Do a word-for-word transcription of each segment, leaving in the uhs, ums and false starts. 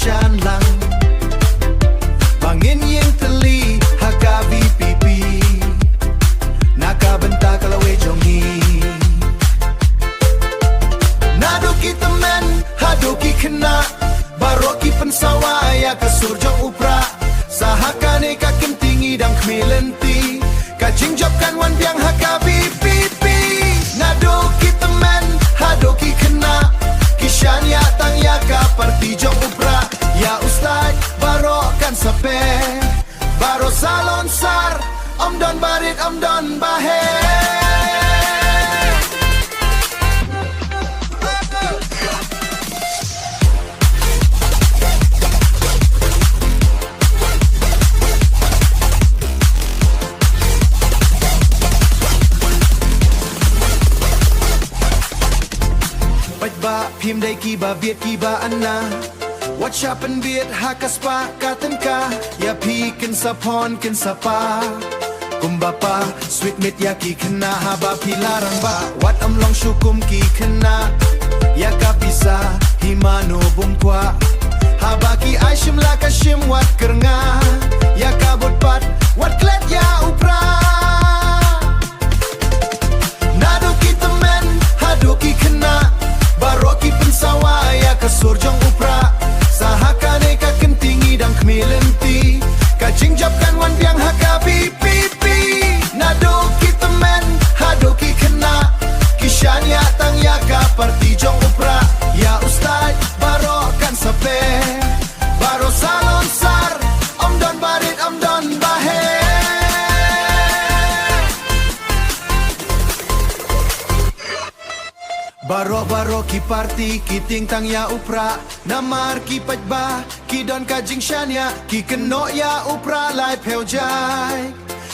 shan lang. Ba ngin ïeng tylli ha ka V P P na ka bynta ka lawei jong ngi. Naduh ki tymmen haduh ki khynnah, baroh ki pynsawa ïa ka sur jong u Prah. Sa ha kane ka kynti ngi dang khmih lynti, ka jingjop kan wan biang ha ka V P P. Naduh ki tymmen haduh ki khynnah, ki shaniah tang ïa ka party jong u Prah. Ïa u Stait baroh kan sa peh, baroh salonsar, ym don barit ym don baheh. Paidbah phim dei kiba bieit kiba ana, wat sha pynbieit ha ka spah ka tyngka. Ïa phi kin sa phon kin sa pah, kumba pah sweet meat ïa ki khynnah. Haba phi la rangbah, wat ym long shu kum ki khynnah. Ïa ka pisa hi mano bym kwah, haba ki ai shim la ka shim wat kyrngah. Ïa ka bud pat wat klet ïa u Prah. Naduh ki tymmen haduh ki khynnah, baroh ki pynsawa ïa ka sur jong u Prah. Sa ha kane ka kynti ngi dang khmih lynti, ka jingjop kan wan biang ha ka V P P. Naduh ki tymmen haduh ki khynnah, ki shaniah tang ïa ka party jong u Prah. Ïa u Stait baroh kan sa peh, baroh salonsar, ym don barit ym don baheh. Baroh baroh ki party ki tieng tang ïa u Prah. Namar ki paidbah ki don ka jingshaniah, ki kynnoh ïa u Prah laiphew jait.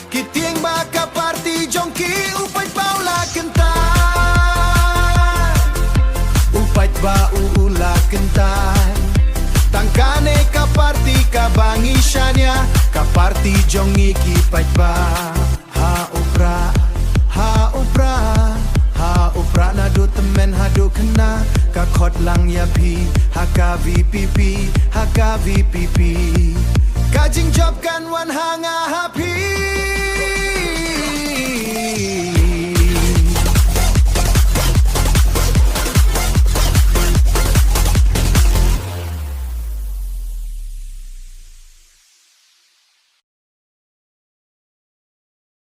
Ki tieng ba ka party jong ki u paidbah u la kyntait, u paidbah u u la kyntait. Tang kane ka party kaba ngi shaniah, ka party jong ngi ki paidbah. Ha u Prah, ha u Prah, ha u Prah, naduh tymmen haduh khynnah. Ka khot lang ïa phi ha ka V P P, ha ka V P P. Ka jingjop kan wan ha nga ha phi.